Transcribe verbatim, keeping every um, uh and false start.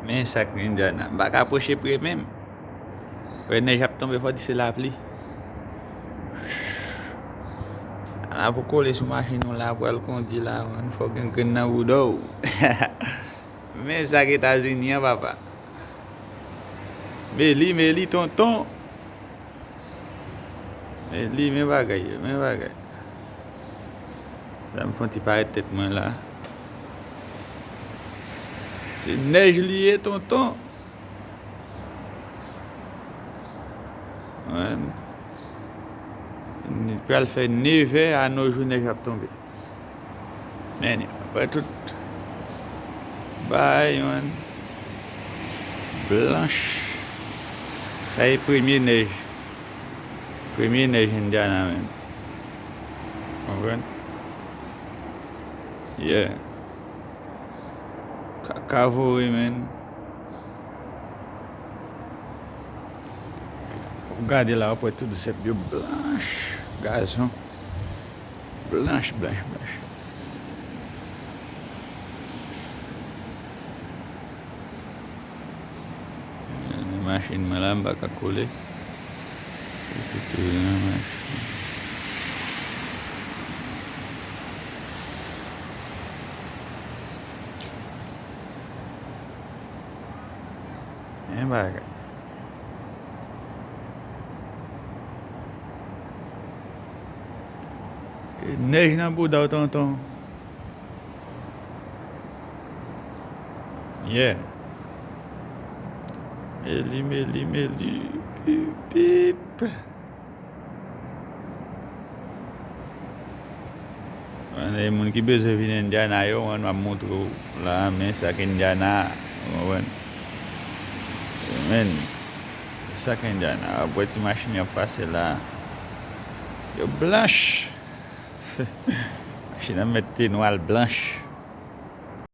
Men sa k Indiana. M pa ka pwoche pre menm. Wè nèj ap tonbe, fò di se lapli. Ala pou kole sou machin ou la, pral kondi la, man, fò gen grenn nan bouda w. Men sa k Etazini an, papa. Meli, meli, tonton. Meli, men bagay yo, men bagay. La m fè yon ti parèt tèt mwen la. Se nèj li ye, tonton. Wè. Li pral fè nevè a nojou nèj ap tonbe. Men, apre tout bagay, man. Blanch. Sa e premye nèj. Premye nèj Indiana, man. Konprann? Yeah. Kaka voye, man. W ap gade la, w ap wè tout zèb yo blanch. Gazon. Blanch, blanch, blanch. Machin mwen la, m pa ka kole. Li te toujou nan machin. Men bagay. Nèj nan bouda w, tonton. Yeah. Meli, meli, meli. Pip, pip. Ann, e moun ki bezwen vin Indiana yo, mwen, m ap montre w la, men sa k Indiana, w konprann? Men, sa k Indiana, w ap wè ti machin y ap pase la. Yo blanch. Machin nan mèt te nwa l blanch.